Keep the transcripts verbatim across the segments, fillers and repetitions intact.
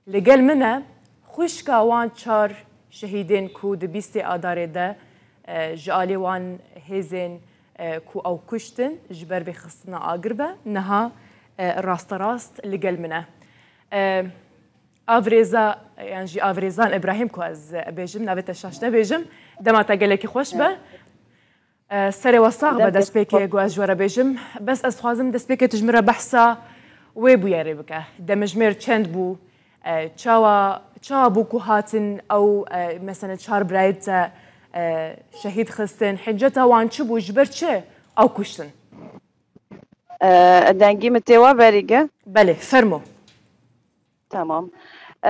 Li gel min e, xwişka wan çar şehîdên ku di bîstê Adarê de, e, ji alî wan hêzên, e, ku ew kuştin, ji ber vêxistina agir be, niha, e, rasterast li gel min e. E, Avrêza, yan jî Avrêzan Îbrahîm ku ez bêjim, navê te şaş nebêjim, dema te gelekî xweş be. E, serê we sax be, destpêkê ku ez ji we re bêjim. Bes ez dixwazim destpêkê tu ji min re behsa wê bûyerê bike. Demijmêr çend bû? E, çawa, çawa bû ku hatin ew, e, mesela çar birayê te, e, şehîd xistin? Hinceta wan çi bû? Ji ber çi ew kuştin? E, dengî min tê we berî ge? Belê, fermo. Tamam. E,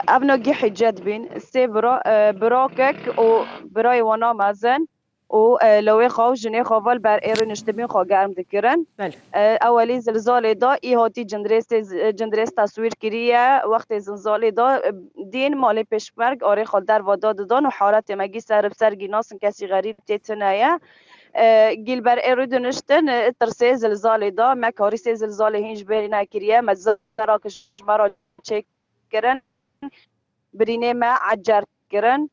ev nagî hicet bîn. Sê bira, e, birakek û birayê wana mezin û, e, lewê xwe û jinê xwe val ber êrî niştibîn xwe germ dikirin. Belê. E, ewelî zilzalê da î hatî cindrêsê z-, cindrês teswîr kiriye. Wextê zilzalê da, e, dîn malê pêşmerg arê xwe derva da didan û haretê me gî ser bi ser gî nasin kesî xerîb tê tune ye. E, gî li ber êrî diniştin, e, tirsê zilzalê da. Me karî sê zilzalê hîn ji bêrî nekiriye. Me zera ki ji me re çêkirin. Birînê me ecer kirin.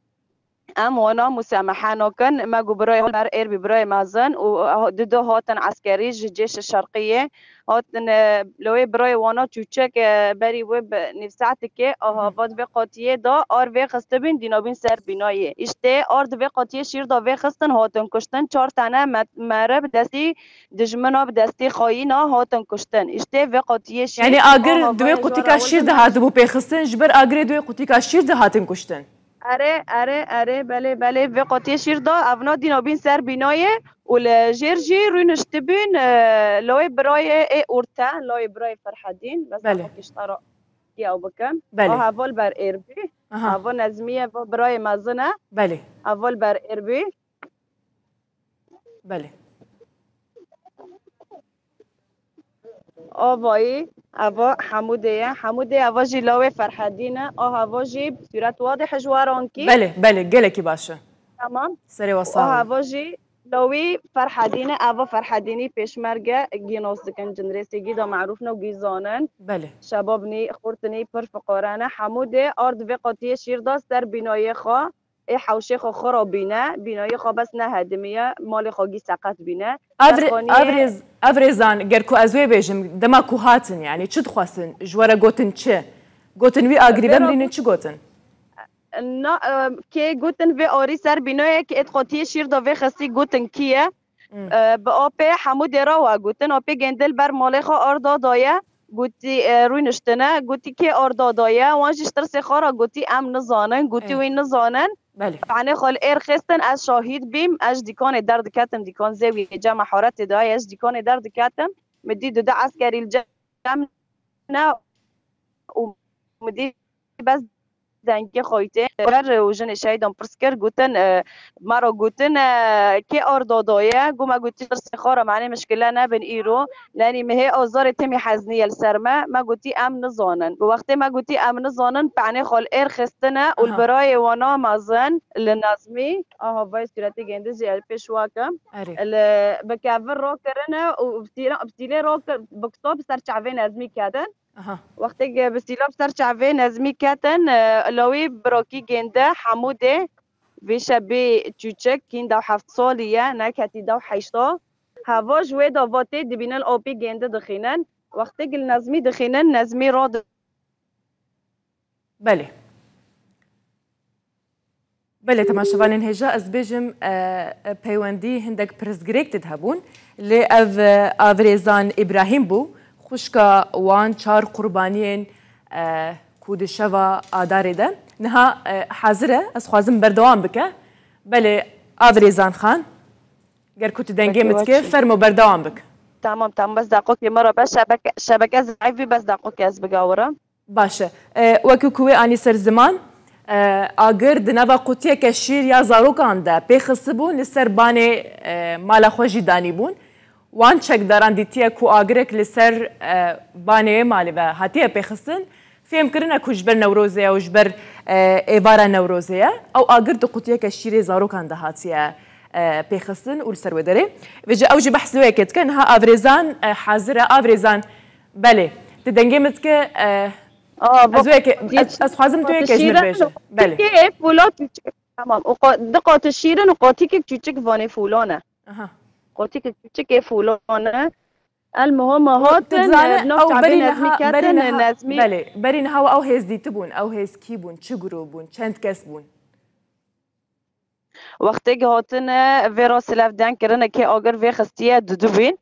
Em wana musemahe nakin. Me got birayê hol ber êr bî birayê mezin û di du hatin eskerî ji cêşê şerqiyê. Hatin, e, li wê birayê wana çûçek, e, berî wê bi nîv saetikê aha va di vê qatiyê de ar vê xistibîn dînabîn ser bînayê. Îştê ar di vê qatiyê şîr de vê xistin hatin kuştin. Çar tane me-, mere bi destî dijmina bi destê xayîna hatin kuştin. Îştê vê qatiyê şîr. Yanî agir aha di wê vayê qutîka jara şîr de hatibû pêxistin, ji ber agirê di wê qutîka şîr de hatin kuştin. Erê, erê, erê, belê, belê, vê qatiyê şîr de evna dîna bîn ser bînayê û li jêr jî rûniştibîn, e, lawê birayê ê orte, lawê birayê Ferhedîn, bes Belê. Ew kiştara ew bikim. Belê. A heval ber êr bî. Aha. Heval Nezmiye, va birayê mezin e. Belê. Heval ber êr bî. Belê. Avayî, ava Hemûdê ye. Hemûdê ava jî lawê Ferhedîn e. A hava jî sûret wadih ji we re ankî. Belê, belê, gelekî baş e. Tamam. Serê we sax be. A hava jî lawî Ferhedîn e. Ava Ferhedînî pêşmerge gî nas dikin, cindrêsê gî da merûf ne û gî zanin. Belê. Şebab nî, xurt nî, pir fiqare ne. Hemûdê ard vê qatiyê şîr da ser bînayê xwe. Ê hewşê xwe xwe re bîne, bînayê xwe bes nehedimiye, malê xwe gî seqet bîne. Ev rê-, Serxaniyê ev rêz-, ev rêzan, ger ku ez wê bêjim, dema ku hatin, yanî çi dixwestin? Ji we re gotin çi? Gotin wî agirî Vê re bimrînin, çi gotin? Na, e, kê gotin vê arî ser bînayê ki êt qatiyê şîr da vê xestî gotin kî ye? Hmm. E, bi apê hemû dêra we gotin, apê gêndil ber malê xwe arda daye, gotî, e, rûniştine, gotî kê arda daye, wan jî ji tirsê xwe re gotî em nizanin, gotî Ê. wî nizanin. Belê. Penê xwe li êr xistin, ez şahîd bîm, ez ji dîkanê derdiketim, dîkan zêwî cem meharetê daye, ez ji dîkanê derdiketim, min dî du du eskerî li cem ne û min dî bes dengê xwe tê. Ber û jinê şehîdan pirs kir, gotin, e, me re gotin, e, kê arda daye? Got me gotî tirsê xwe re, me nê mişkile nebin îro. Lenî mihê azarê timî hezniye li ser me. Me gotî em nizanin. Bi wextê me gotî em nizanin, penê xwe li êr xistine û li Aha. birayê wana mezin li Nezmî. Aha, vay sûretê gêndî jî ez pêş we kim. Erê. Li, bi kevir rakirine û bi sîla-, bi sîlê rakir-, bi kito bi ser çavê Nezmî ketin. Aha. Wextê bi sîla bi ser çavê Nezmî ketin, e, lawî birakî gênde Hemûdê vê şebê çûçik kîn dew heft salî ye, neketî dew heşta. Heva ji wê de vatê dibînin apî gênde dixînin. Wextê li Nezmî dixînin, Nezmî radi- Belê. Belê, temaşevanên hêja, ez bêjim, e, e, peywendî hindek pirsgirêk tê de hebûn. Lê ev, e, avrêzan Îbrahîm bû, xwişka wan çar qurbaniyên, e, ku di şeva Adarê de. Niha, e, hazir e, ez xwazim berdewam bike. Belê, avrêzan Xan, ger ku tu dengê Peki, min dike, wekî. Fermo berdewam bik. Tamam, tamam, bes deqokê me re be, şebeke, şebeke zayîf bî, bes deqokê ez bigawirim. Baş e. E, wekî ku wê anî ser ziman, e, agir di nava qutiyeke şîr ya zarokan de pê xistibûn, li ser banê, e, mala xwe jî danîbûn. Wan çekdaran dîtiye ku agirek li ser, e, banê malê ve hatiye pêxistin, fêm kirine ku ji ber Newrozê ye û ji ber, e, êvara Newrozê ye. Ew agir di qutiyeke şîrê zarokan de hatiye, e, pêxistin û li ser wê derê. Vêce ew jî behs li wê yekê dike. Niha avrêzan, e, hazir e. Avrêzan, belê. Di dengê min dike, e, Aa, ez wê yekê, ez, ez xwazim tu yekê ji min bêje. Belê. Kê fûla çûçik. Tamam. O qa-, di qatî şîrin û qatîkek çûçik vanê fûlan e. Aha. Qatîkek çûçik ê fûlan e. El muhim hatin, dizane, nav çavê Nezmî ketin, Nezmî. Belê, berî niha ew hêz dîtibûn, ew hêz kî bûn, çi grûp bûn, çend kes bûn? Wextê ke hatine vê ra silevden kirine, kê agir vê xistiye, dudu bîn.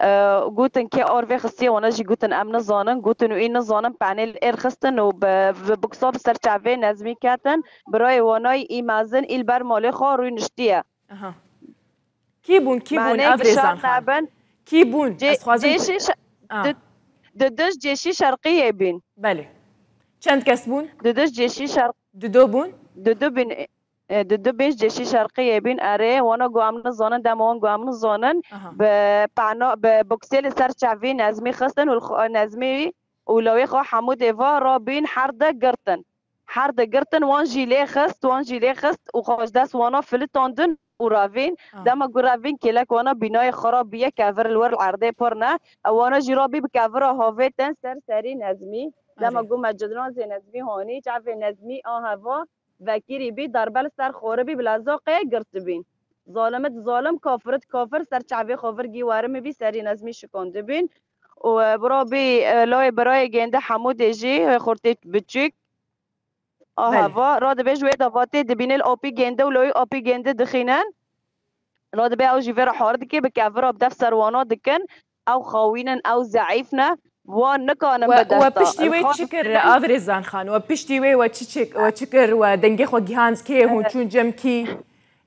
E, gotin kê ar vê xistiye, wana jî gotin em nizanin, gotin û î nizanin, penê li êr xistin û bi, bi biksa bi ser çavê Nezmî ketin, birayê wanayî î mezin î li ber malê xwe rûniştiye. Aha. Kî bûn, kî bûn, ev rêzan xan? Kî bûn? Ez xwazim cêşî şe-, ah, di, di dij cêşî şerqiyê bîn. Belê. Çend kes bûn? Di dij cêşî şerq-, Dudo bûn? Dudu bîn, e, dudu bîn cêşî şerqiyê bîn, erê, wana got em nizanin, dema wan got em nizanin, aha, bi pano, bi buksê li ser çavî Nezmî xistin û li xwe, Nezmî û lawê xwe Hemûdê va rabîn her de girtin. Her de girtin, wan jî lê xist, wan jî lê xist û xwe ji dest wana filitandin û revîn. Ah. Dema ku revîn kêlek wana bînayê xirab bûye, kevir li wir li erdê pir ne. Ew wana jî rabî bi kevira havêtin ser serî Nezmî. Dema ku me cinazê Nezmî hanî, çavê Nezmî a heva vekirî bî, darbe li ser xoribî, bi lezaqê girtibîn. Zalimit zalim, kafirit kafir, ser çavê xwe vir gî werimî bî, serî Nezmî şikandibîn. Û, e, bi rabî, e, lawê birayê gêndi Hemûdê jî, e, xortê biçûk. Belê. Aha, va, radibê ji wê davatê dibîne li apî gêndi û lawê apî gêndi dixînin. Radibê ew jî vê re har dike, bi kevira bi def ser wana dikin. Ew xawîn in, ew zeîf ne, wan nikanin bi desta. We piştî wê çi kir, Avrêzan Xan? We piştî wê we çi çi, we çi kir? We dengê xwe gihand kê hûn çûn cem kî?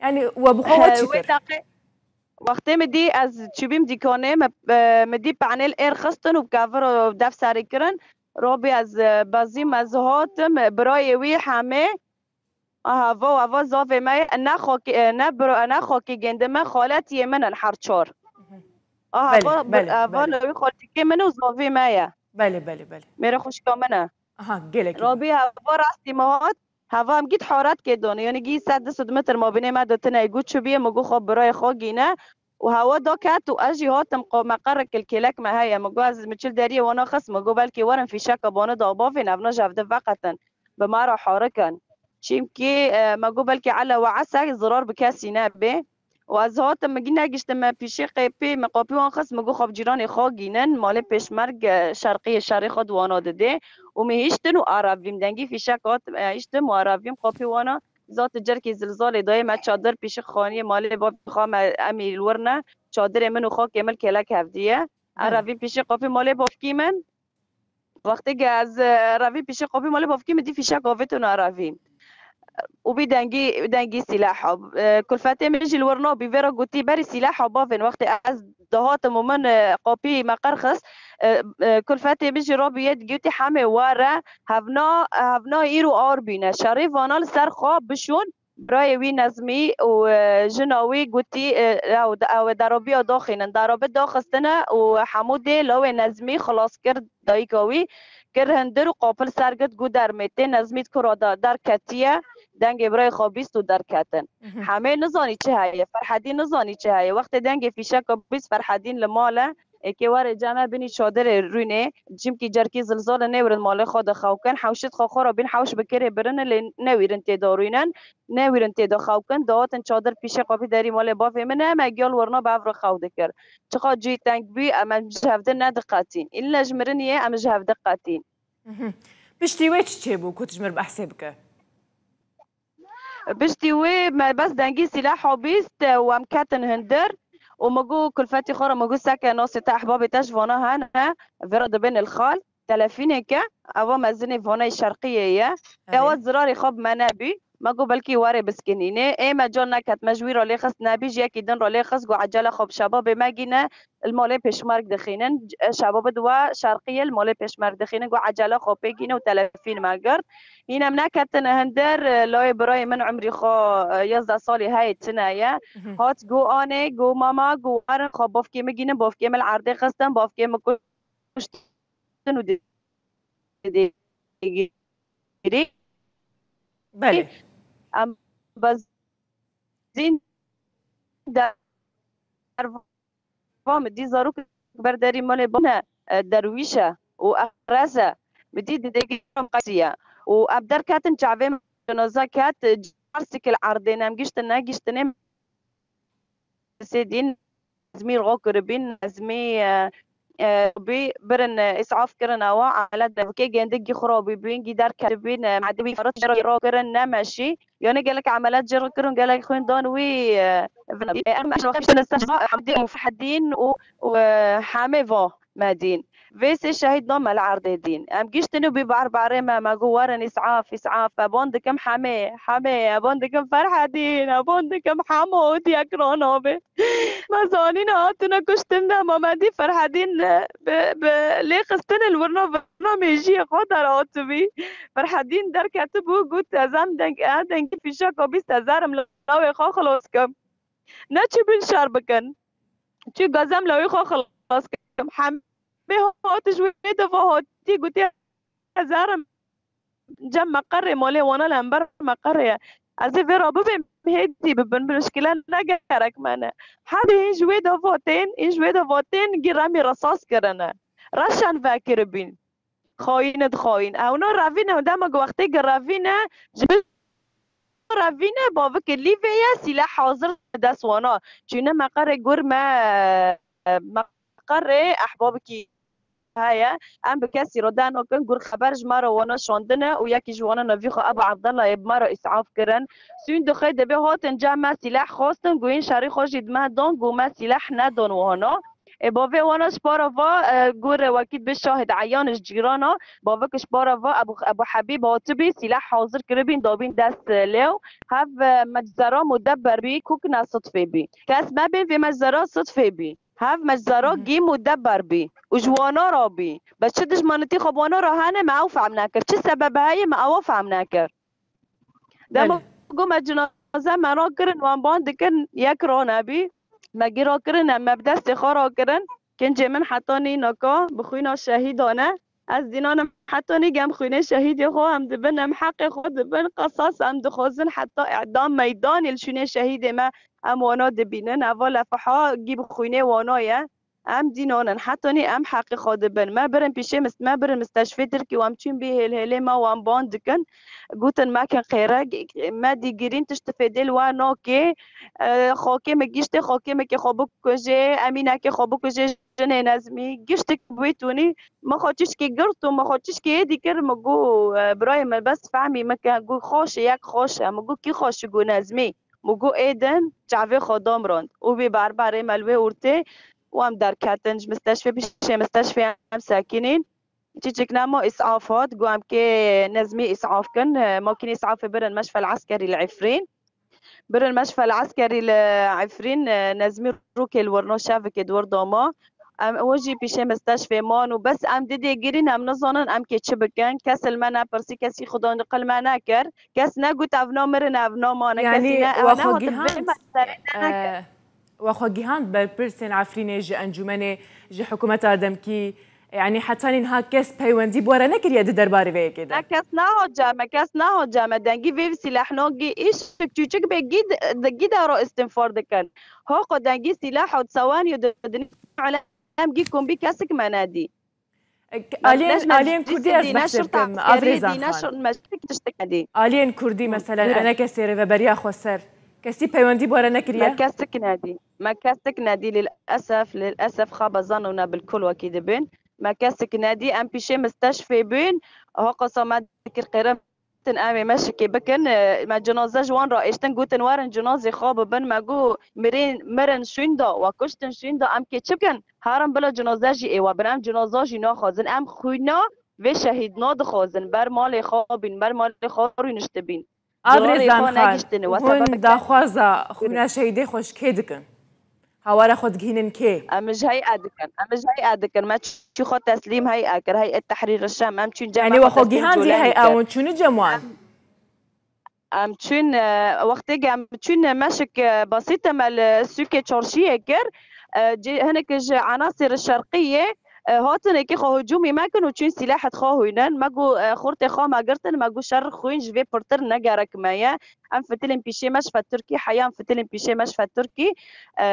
Yani we bi xwe we çi kir? Wê deqê, wextê min dî ez çûbîm dîkanê, me, e, min dî penê li êr xistin û bi kevir û def serê kirin. Robî ez, e, bezîm, ez hatim, e, birayê wî hemê. Aha, va, ava zavê me ye, ne xakê, e, ne bira, ne xakê gêndê me, xaletiyê min in her çar. Aha, belê, va, belê, ava belê. Lewî xaltikê min û zavê me ye. Belê, belê, belê. Mêrê xwişka min e. Aha, gelekî. Rabî heva rastî me hat, heva em gît haret kê done, yani gî sed du sed metr mabînê me de tune got çi bîye, min got xwe birayê xwe gîne. Û hewa da ket û ez jî hatim qo-, meqerek il kêlek me heye. Min got ez mi çil deriyê wana xist, min got belkî werin fîşeka bane da bavên evna ji hevde veqetin. Bi me re harikin. Çimkî, e, me got belkî ele we ese zirar bi kesî nebê. Û ez hatim, min gî negiştim, me pîşê qepî, min qapî wan xist, min got xwe bi cîranê xwe gînin, malê pêşmerg, e, şerqiyê şerê xwe di wana didê. Û min hiştin û arevîm, dengî fîşek hat, e, hiştim û arevîm qapî wana. Zat cerkî zilzalê dayê me çadir pîşik xaniyê malê bavê xwe me em ê li wir ne. Çadirê min û xakê min kêlek hevdiye. Belê. Erevî pîşik qapî malê bavkî min. Wextê ke ez, e, revî pîşik qapî malê bavkî min dî fîşek avêt û erevî. Û bî dengî, dengî sîleha. E, kulfetê min jî li wir nabî vê re gotî berî sîleha bavên. Wextê ez dihatim û min, e, qapî meqer xist, e, e, kulfetê min jî rabî yê digotî hemê were, hevna, hevna îro ar bîne. Şerî vana li ser xwe bişûn, birayê wî Nezmî û, e, jina wî gotî, e, ew, ew darabiya daxînin. Darabi daxistine û Hemûdê lawê Nezmî xilas kir, dayika wî kir hindir û qapil ser girt, got dermê tê Nezmî di kura de derketiye, dengê birayê xwe bîst û derketin. Mhm. Hemê nizanî çi heye, Ferhedî nizanî çi heye. Wextê dengê fîşeka bîst Ferhedîn li mal e, êkê were cem e binî çadirê rûnê, çimkî cerkî zilzal e nêwirin malê xwe de xew kin, hewşit xwe xwe re bîn hewş bi kirê birine lê newîrin tê de rûnin, newîrin tê de xew kin, dahatin çadir pîşê qapî derî malê bavê min e, me gel werna bi ev re xew dikir. Çiqa cî teng bû, em, em ji hevdin nediqetîn. Îlle ji miriniyê em ji hevdin qetîn. Mhm. Piştî wê çi çêbû ku tu ji min behsê bike? Piştî wê me bes dengî sîleha bîst û em ketin hindir û min got kulfetî xwe re, min got seke nasê te ehbabê te ji vana hene, vê re dibên li xal. Telefîneke, eva mezinê vanayê şerqiyê ye. Erê. Ewa zirarê xwe bi me nebî. Me got belkî were biskinînê. Ê me car neket, me ji wî re lê xist nebî, ji yekî din re lê xist, got ecele xwe bi şebabê me gîne, li malê pêşmerg dixînin. E, şebabê di we şerqiyê li malê pêşmerg dixînin, got ecele xwe pê gîne û telefîn me girt. Hîn em neketine hinder, e, layê birayê min umrî xwe, e, yazdeh salî heye tune ye. Mhm. Hat got anê, got mama, got werin xwe bavkê min gînin, bavkê min li erdê xistin, bavkê min kuştin û dê-, dê-, dêgirî. Belê. Em bezîn derva min dî zarok ber derî malê bane, e, derwîş e û eqres e. Min dî didê giran qesiye. Û ev derketin çavê min, cenaze ket, çar sikil erdê, em giştin negiştinê, sê dîn nezmî ro kiribîn, nezmî, e, e, bî, birin, e, îsaf kirin ewa, emeliyat devkê gendik gî xwe rabîbîn, gî derketibîn, e, madê wî farit jê ro kirin, nemeşî. Yanî gelek emeliyat jê ro kirin, gelek xwîn dan wî, e, vin. E, em, em, em, em, em, Hemdî û Fehedîn û, û, e, Hemê va me dîn. Vê sê şehîd dan me li erdê dîn. Em giştin û bî barbarê me, me got, "Werin îsaf, îsaf." Eban dikim Hemê, Hemê, eban dikim Ferhedîn, eban dikim Hemo, û diye kira navê. Me zanîne hatine kuştin dema me dî Ferhedîn, e, bi, bi lê xistin li wirna, wirna mêjiyê xwe derhatibî. Ferhedîn derketibû, got, "Ez em deng, e, dengê fîşeka bîst hezar im li lawê xwe xilas kim." Neçûbûn şer bikin. Çû gazem lawê xwe xilas kim. Hemê hatiş wê defa hatî gotî, "Ez herim cem meqerê, malê wana li hember meqerê ye. Ez ê vê re bibêm, hêdî bibin, bi muşkile ne gerek me ne." Hebê hîn ji wê defa tên, hîn ji wê defa tên, gî remî resas kirine. Reşan vekiribîn. Xayîn id xayîn. Ewna revîne, dema ku wextê ku revîne, ji bin revîne, bavike lîvê ye, sîleh hazir dest wana. Çûne meqerê gur me, meqerê ehbabikî heye. Em bi kesî re denokin, gur xeber ji me re wana şandine û yekî ji wana navî xwe Ebu Abdallah yê bi me re îsaf kirin. Sûn dixê dibê hatin cem me sîleh xwestin, gu hîn şerî xwe jî di me dan, gu me sîleh nedon wana. Ê, bavê wana ji para va, e, gur wekî bi şahid eyan ji cîrana, bavik ji para va Ebu, Ebu Hebîb hatibî, sîleh hazir kiribîn, dabîn dest, e, lêw. Hev, e, meczera mudebber bî, kukna sitfê bî. Kes mebên vê meczera sitfê bî. Hev meczera Hı hı. gî mudebber bî. Û ji wana ra bî. Be çi dijmanetî xwe bi wana ra hene, me ew fehm nekir. Çi sebebe heye, me ewa fehm nekir. Dema Belê. ku me cinaze me rakirin, wan ban dikin, yek ranebî. Me gî rakirin, em me bi destê xwe rakirin. Kincê min heta nînaka bi xwîna şehîdan e. Ez dînan im heta nî gem xwînê şehîdê xwe em dibin, em heqê xwe dibin, qesas em dixwazin heta îdam meydanê li şûnê şehîdê me em wana dibînin. Eva lefiha gî bi xwînê wana ye. Em dînan in, hetanî em heqê xwe dibin. Me birin pîşê mis-, me birin misteshfê Tirkî û em çûn bî hêlhêlê me û em ban dikin. Gotin me kin qêrek, me dîgirîn tişt fêdê li we nakê. E, xakê me giştê, xakê me kê xwe bikujê, Emînekê xwe bikujê, jinê nezmî, giştik bi wê tûnî. Me xwe çişkê girt û me xwe çişkê êdî kir, me got, e, birayê me bes fehmî me ke, got, xweş e, yek xweş e. Me got, kî xweş e? Got, nezmî. Min got, êdin, çavê xwe damrand. Û wî barbarê me li wê ortê û em derketin ji misteşfê, piştê misteşfê em sekinîn. Çiçik nema îsaf hat, got, em kê nezmî îsaf kin, makînê îsafê birin meşfel eskerî li Efrîn. Birin meşfel eskerî li Efrîn, nezmî rûkê li wirno şevikê di wir doma. Em, ew jî pîşê misteşfê man û bes em didê girîn, em nizanin em kê çi bikin. Kes li me nepirsî, kesî xudan qil me nekir. Kes negot ev na mirin, ev na mane, kesî Yani, ne, ew we xwe nehatin gihand, bê me serê ne nekir. E, we xwe gihand berpirsên Efrînê ji encûmenê, ji hikûmeta demkî, yani heta niha kes peywendî bi we re nekiriye di derbarê vê yekê de? Ne, kes nehat cem me, kes nehat cem me. Dengî vê sîlehnagî îşik çûçik bê gî de, gî de re îstînfar dikin. Haqo dengî sîleh û sewanî û di, di, Em gî kombî kesik me nedî. Aliyên, aliyên Kurdî ez behsê bikim, Avrêzan Xan. Aliyên Kurdî, meselen, eneke sêrêveberiya xweser, kesî peywendî bi we re nekiriye? Me kesik nedî. Me kesik nedî, lilesef, lilesef xabezan û ne bilkul wekî dibin. Me kesik nedî, em pîşê misteshfê bûn, ha qasa me dikir qêre Tin em ê meşikê bikin, e, me cinaze ji wan re êştin, gotin, "Werin cinazê xwe bibin." Me got, "Mirên, mirin şûnda, we kuştin şûnda, em kê çi bikin? Herin bila cinaze jî ê we bin." Em cinaza jî naxwazin. Em xwîna vê şehîdna dixwazin. Ber malê xwe bîn, ber malê xwe rûniştibîn. Avrêzan Xan, hûn daxwaza xwîna şehîdê xwe ji kê dikin? Hawara xwe digihînin kê? Em ji hey'e dikin. Em ji hey'e dikin. Me çû xwe teslîm hey'e kir. Hey'et Tehrîr Şem. Em çûn cem. Yanî we xwe gihand cî hey'e û çûnî cem wan? Em, em çûn, e, wextê em çûn meşik, e, basît me li sûkê çarşiyê kir. E, cê-, hinek ji enasir şerqiyê, e, hatin êkê xwe hicûmî me kin û çûn sîleh xwe hûynin. Me got, e, xurtê xwe me girtin. Me got şer xwîn ji vê pirtir ne gerek me ye. Em fitilên pîşê meşfe Tirkî, heya em fitilên pîşê meşfe Tirkî, e,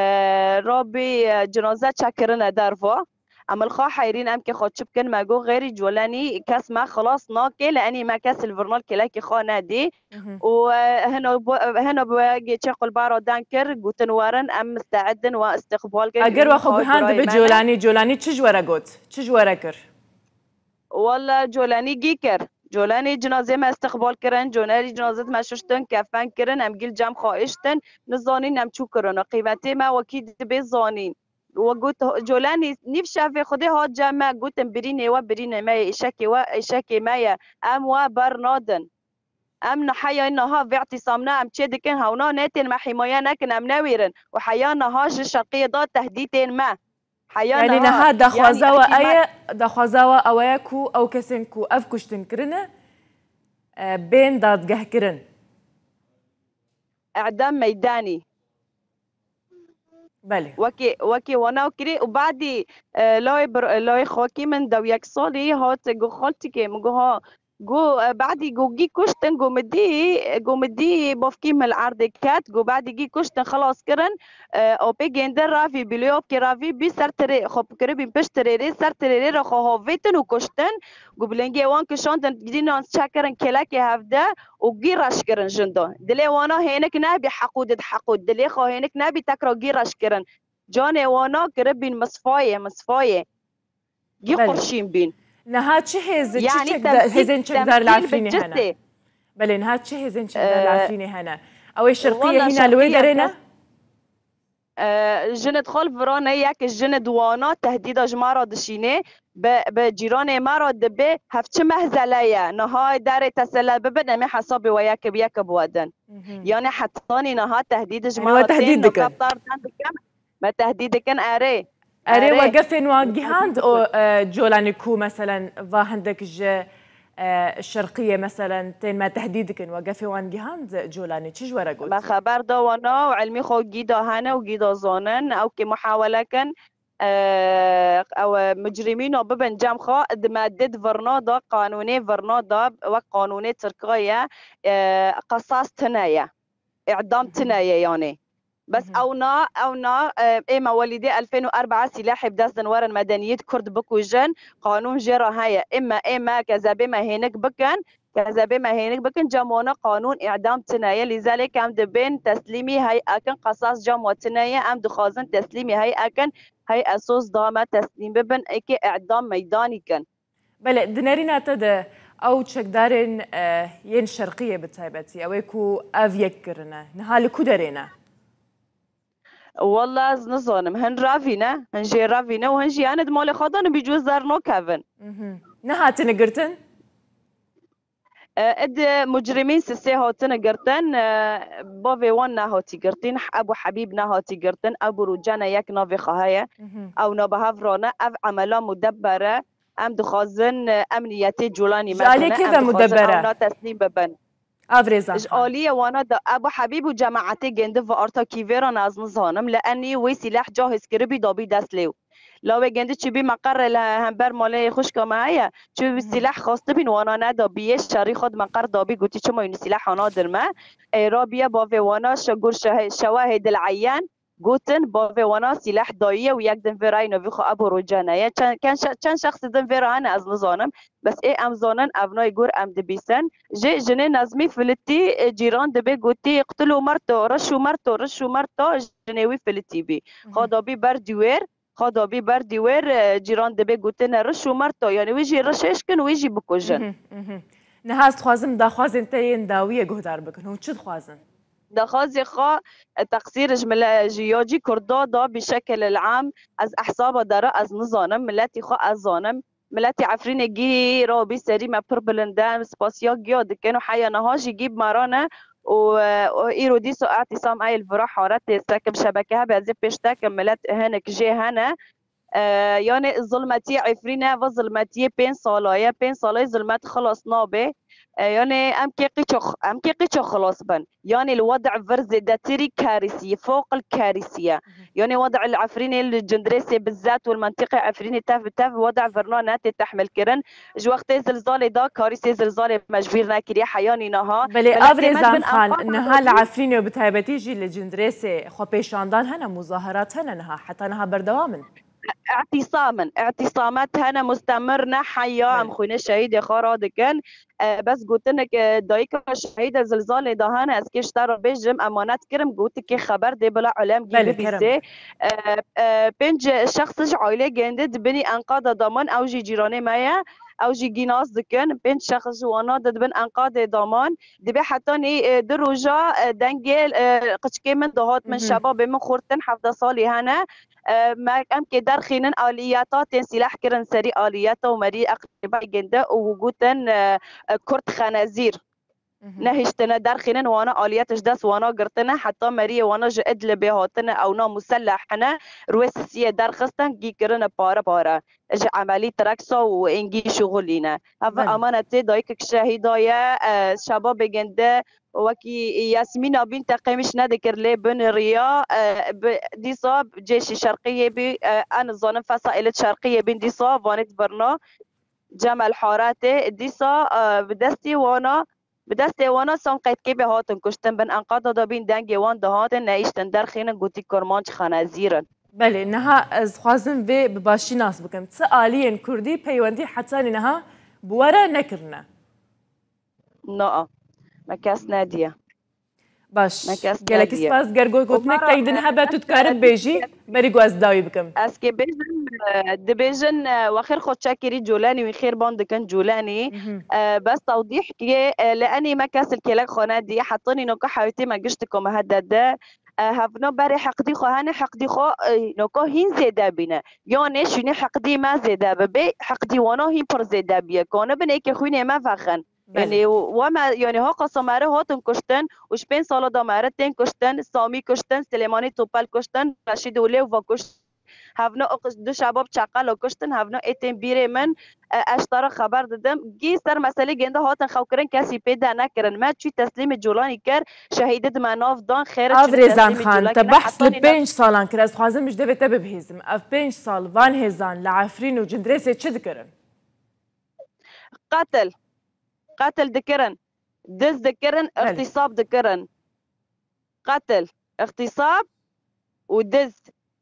rabî, e, cinaze çekirine derva. Em li xwe heyrîn, em kê xwe çi bikin, me got, xêrî Colenî kes me xilas nake, li enî me kes li virnal kêlekê xwe nedî. Mhm. Û, e, hino bo-, hino bi wê geçê qulbara dan kir, gotin, werin, em misteid in, we istiqbal kin. Eger we xwe gihan dibe Colanî, Colanî çi ji we re got? Çi ji we re kir? Walla Colanî gî kir. Colanî cinazê me istiqbal kirin, Colanî cinazê me şiştin, kefen kirin, em gî li cem xwe iştin, nizanîn em çû kirin. Qîmetê me wekî dibê zanîn. We got, Colanî nîv şevê Xwedê hat cem me, gotin, birînê we birînê me ye, îşekê we îşekê me ye. Em we bernadin. Em niha ya niha vê îtîsamna em çê dikin, hewna netên me hîmaye nekin, em newêrin. Û heya niha ji şerqiyê de tehdîtên me. Heya Yanî niha, niha daxwaza yanî we hîma- eye, daxwaza we ew eye ku ew kesên ku ev kuştin kirine, e, bên dadgehkirin. Îdam meydanî. Belê. Wekî, wekî wana kirî û badî, e, lawê bir-, lawê xwekî min dew yek salî hat, got, xaltikê, min got, ha, got, e, badî got, gî kuştin, got, min dî, got, min dî bavkî min li erdê ket, got, badî gî kuştin, xilas kirin, e, opê gêndi ravî bî, lê opkê ravî bî ser tirê, xwe kiribîn pişt tirêrê, ser tirêrê re xwe havêtin û kuştin. Got, bilingê wan kişandin, dînan çekirin kêlekê hevde û gî reş kirin jindo. Dilê wana hênik nebî heqû did heqû, dilê xwe hênik nebî tekra gî reş kirin. Canê wana kiribîn misfayê, misfayê. Gî Belê. qurşîn bîn. Niha çi hêz, çi Yanî çekda-, temsîl, hêzên çekdar li temsîl bi Efrînê hene? cisê. Belê, niha çi hêzên çekdar li Ee, Efrînê hene? Ew ê şerqiyê walla hîna li wê şerqiyê derê ne? kes- E, jin dixwe li virane, yek jin di wana tehdîda ji me re dişînê, bi, bi cîranê me re dibê, hev çi mehzele ye, niha derê tesele bibin, em ê hesabê we yek bi yek biwedin. Mhm. Yanî hetanî niha tehdîd ji me Yanî we re tehdîd tên, dikin. Nokefdar dan dikin, me tehdîd dikin, erê. Erê, we Erê. gefên wan gihand û, e, Colanî ku meselen va hindek ji e, şerqiyê, meselen, tên me tehdîd dikin, we gefê wan gihand Colanî, çi ji we re got? Me xeber da wana û ilmî xwe gî da hene û gî da zanin, ew kê muhawele kin, e, ew, e, micrimîna bibin cem xwe, di me did virna da, qanûnê virna da, wek qanûnê Tirka ye, e, qisas tine ye. Îdam Mhm. tine ye yanê. Bes Mhm. ewna, ewna, e, ê me welîdê elfên û erba silahê bi dest din werin medeniyet Kurd bikujin, qanûn jê re heye. Ê me, ê me kezebê me hênik bikin, kezebê me hênik bikin, cem wana qanûn îdam tine ye. Lîzelêk em dibên teslîmî hey'ekin, qesas cem we tine ye, em dixwazin teslîmî hey'ekin, hey'e soz da me teslîm bibin, êkê îdam meydanî kin. Belê, di nerîna te de ew çekdarên, e, yên şerqiyê bi taybetî, ew ê ku ev yek kirine, niha li ku derê ne? Walla ez nizanim. Hin ravî ne, hin jê ravî ne û hin jî yani di malê xwe de ne, bî cû zer nakevin. Mhm. Nehatine girtin? E, id mucrimîn sisê hatine girtin, e, bavê wan nehatî girtin, Ebu Hebîb nehatî girtin, Ebu Rûcene yek navê xwe heye. Mhm. Ew nabehev rane, ev emela mudebbere. Em dixwazin, e, emniyetê Colanî Ji aliyê kê ve mudebbere? Ewna teslîm bibin. Avrêzan Ji xan. aliyê wana da Ebu Hebîb û cemaetê gêndi ve arta kîvêran ez nizanim. Li enî wê sîleh cahêz kiribî dabî dest lê. Lawê gêndi çibî meqerê li hember malê xwişka me heye. Çibî Mhm. sîleh xwestibîn wana nedabî. Yê şerî xwe di meqer dabî gotî çima wî sîleh nadin me. Ê rabiye bavê wana şe gur şe-, şewe hê dil eyen. Gotin, bavê wana sîleh dayiye û yek din vê rayî navî xwe Ebu Rocene ye. Çend, ken şe-, çend şexsî din vê ra hene ez nizanim. Bes ê em zanin, ev nayê gor em dibîsin. Jê jinê Nezmî filitî, e, cîran dibê gotî, "Qtil û merto, riş û merto, riş û merto", jinê wî filitî bî. Mhm. Xwe dabî ber dîwêr, xwe dabî ber dîwêr, e, cîran dibê gotine, "Riş û merto", yanî wî jî rişêş kin, wî jî bikujin. Mhm, mhm. Niha ez dixwazim daxwazên te yên dawiyê guhdar bikin. Hûn çi dixwazin? Daxwazê xwe, e, teqsîr ji mile-, ji ya cî Kurda da bî şekil el am, ez ehsaba dere ez nizanim, miletî xwe ez zanim. Miletî Efrînê gî rabî serî me pir bilind e, em spasiya giya dikin û heya niha jî gî bi me re ne û, e, û îro dîso îtîsam ey li vira haretê sekim şebeke hebe ez ê pêş tekim milet hinek jê hene. E, yanê zilmetiyê Efrîne, va zilmetiyê pênc sala ye, pênc sala ye zilmet xilas nabe. E, yanê em kê qîço, em kê qîço xilas bin. Yanê li wede vir zêdetirî karîsî ye, fewq el karîsî ye. Mhm. Yanê wede li Efrînê, li Cindirêsê bizet û li mentiqê Efrînê tev bi tev wede virna ne tê tehmil kirin. Ji wextê zilzalê da karîsê zilzalê me ji bîr nekiriye, heyanî niha. Belê, Avrêzan Xan, niha li Efrînê û bi taybetî jî li Cindirêsê xwepêşandan hene, muzaherat hene niha, heta niha berdewam in. Îtisam in. Îtisamet hene mustemir ne heya, em Belê. xwînê şehîdê xwe radikin. E, bes gotinek, e, dayika şehîdê zilzalê de hene, ez kê ji te re bêjim, emanet kirim, gotikê xeber dê bila alem gî Belê, kerem. bibîsê. E, e, pênc şexs ji aîlê gende di binî enqada de man, ew jî cîranê me ye, ew jî gî nas dikin. Pênc şexs ji wana de di bin enqadê de man. Dibê hetanî, e, du roja, e, dengê, e, qiçkê min dihat min, Mhm. şebabê min xurtin hevdeh salî hene. E, me, em kê derxînin aliyeta tên sîleh kirin serî aliyeta û merî eqrîba gende û gotin, e, e, Kurd xenezîr. Mhm. Nehiştine derxînin, wana aliyet ji dest wana girtine, heta meriyê wana ji Idlibê hatine, ewna muselleh hene, rûyê sisiyê derxistin, gî kirine pare pare. Ji emelî treksa û êngî şixulîne. Heve Belê. emanetê dayikek şehîda ye, e, şebabê gende wekî Yasmîna bîn teqemîş nedikir lê bin riya, e, bi, dîsa cêşî şerqiyê bî, e, ez nizanim fesa êlit şerqiyê bîn dîsa vanê dibirna Cemel Haretê, dîsa, e, bi destê wana, bi destê wana san qeydkê bê hatin kuştin bin enqada da bîn dengê wan dihatin, nehiştin derxînin, gotî Kurmanc xenezîr in. Belê, niha ez xwazim vê bi başî nas bikim. Çi aliyên Kurdî peywendî hetanî niha bi we re nekirine? Na, me kes nediye. Baş. Me kes Gelekî nediye. spas, ger got-, Û gotinek mera, te din hebe, e, tu dikarî e, bêjî, berî ku ez dawî bikim. Ez kê bêjim, e, dibêjin, e, we xêr xwe çekirî Colenî, wî xêr ban dikin Colenî. Mhm. E, bes tewdîh kê, e, li enî me kes li kêlek xwe nediye, hetanî noka hewtê me giştiko me hede de. E, hevna berê heqdî xwe hene, heqdî xwe, e, noka hîn zêde bîne. Yanê şûnê heqdî me zêde bibe, heqdî wana hîn pir zêde biye. Kanibin êkê xwînê me vexin. Belê. Yanî, we me, yanî, ha qasa me re hatin kuştin û ji pênc sala da me re tên kuştin, Samî kuştin, Silêmanî Topel kuştin, Reşîd Olê û va kuştin. Hevna o qiş-, du şebab çeqelo kuştin, hevna ê tên bîrê min, e, ez ji te re xeber didim. Gî ser meselê gênde hatin xewkirin, kesî pê de nekirin. Me çû teslîmê Colanî kir, şehîdê di me nav dan, xêr Av çûnî Rêzan teslîmê Xan, Colanî te kirin. behs li Hetanî pênc salan kir, ez xwazim ji devê te bibihîzim. Ev pênc sal van hêzan li Efrîn û Cindirêsê çi dikirin? Qetil. Qetil dikirin. Diz dikirin, Belê. îxtîsab dikirin. Qetil, îxtîsab û diz.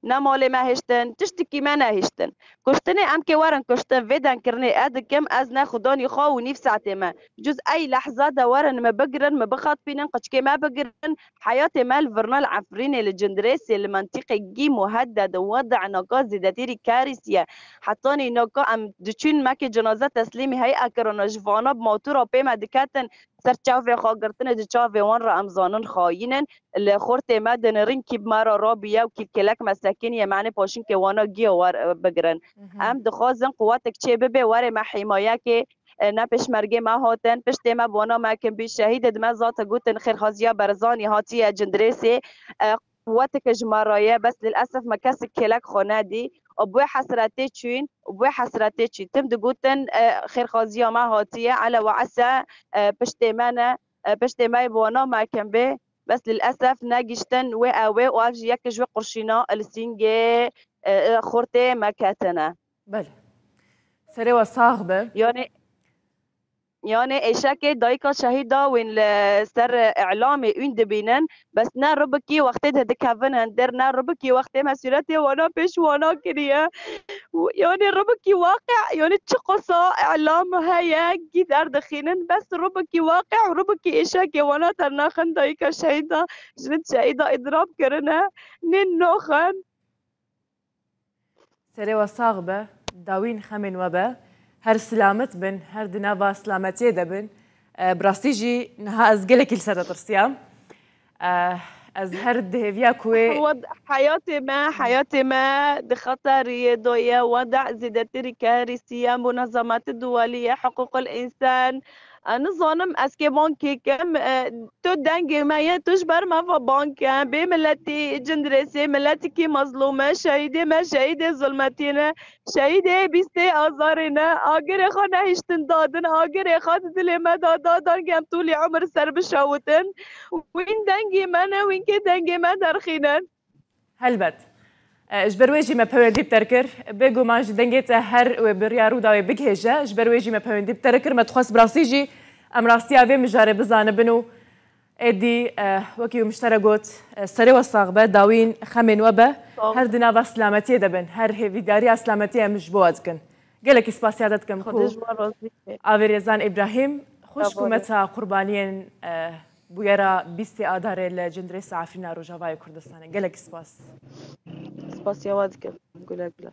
Ne malê me hiştin, tiştikî me nehiştin. Kuştinê em kê werin kuştin, vê dengkirinê e dikim, ez ne xudanî xwe û nîv saetê me. Cuz ey lehza de werin me bigirin, me bixatbînin, qiçkê me bigirin, heyatê me li virna li Efrînê, li Cindirêsê, li mentîqê gî muhedde de wede naka zêdetîrî karîsiye. Hetanî naka em diçûn mekê cenaze teslîmî hey'a kirana, ji vana bi matûra pê me diketin, ser çavê xwe girtine, di çavê wan re em zanin xayîn in. Li xortê me dinirîn, kî bi me re rabiye û kî kêlek me sekiniye, me anê paşinkê wana giya wer, e, bigirin. Mhm. Em dixwazin quwetek çê bibe, were me hîmayekê, e, ne pêşmergê me hatin, piştê me bi wana me kin bî, şehîdê di me zate gotin, xêrxaziya Berzanî hatiye Cindirêsê, e, quweteke ji me re ye, bes lilesef me kesek kêlek xwe nedî. Û bi wê hesretê çûyîn, û bi wê hesretê çûyîn. Tim digotin, e, xêrxaziya me hatiye, ele we ese, e, piştê me ne, e, piştê me yê bi wana me kin bê. Bes lilesef negiştin wê ew ê û ev jî yek ji wê qurşîna li sîngê, e, e, xortê me ketine. Belê. Serê we sax be. Yanê, yanê êşekê dayika şehîda wên li ser îlamê wîn dibînin, bes ne ribikî wextê de dikevin hundir, ne ribikî wextê me sûretê wana pêş wana kiriye. Û yanê ribikî waqe, yanê çi qasa îlam heye, gî derdixînin, bes ribikî waqe û ribikî êşekê wana dernaxin dayika şehîda, jinik şehîda îdirab kirine, nên naxin. Serê we sax be, dawîn xemên we be. Her silamet bin, her di nava silametiyê de bin. E, bi rastî jî niha ez gelekî li ser te tirsiyam. E, ez her dihêviya ku wê Wed-, heyatê me, heyatê me di xeteriyê de ye. Weda zêdetirî karîsiye, munazematê duwelî ye, hiqûqil însan, Ez nizanim ez kê bang kê kim, e, tu dengê me ye, tu ji ber me ve bang ke. Bê miletî Cindirêsê, miletikî mezlûm e, şehîdê me, şehîdê zulmetî ne, şehîdê bîstê azarê ne. Agirê xwe nehiştin dadin, agirê xwe di dilê me de da, dengê em tûlî umir ser bişewitin. Wîn dengê me ne, wîn kê dengê me derxînin. Helbet. E, ji ber wê jî me peywendî bi te kir. Bêguman ji dengê te her wê bi riya Rûdawê bigihêje. Ji ber wê jî me peywendî bi te kir. Me dixwest bi rastî jî em rastiya vê mijarê bizanibin û Êdî, e, wekî min ji te re got, e, serê we sax be, dawîn xemên we be. Sağ ol. Her di nava silametiyê de bin. Her hêvîdariya silametiyê em ji bo we dikin. Gelekî spasiya te dikim ku Xwedê ji we razî be. Avê Rêzan Îbrahîm, xweş Sağ ol. Hikûmeta qurbaniyên, e, bûyera bîstê Adarê li Cindirêsa Efrîna Rojavayê Kurdistanê. Gelekî spas. Spasiya we dikim. Gule gule.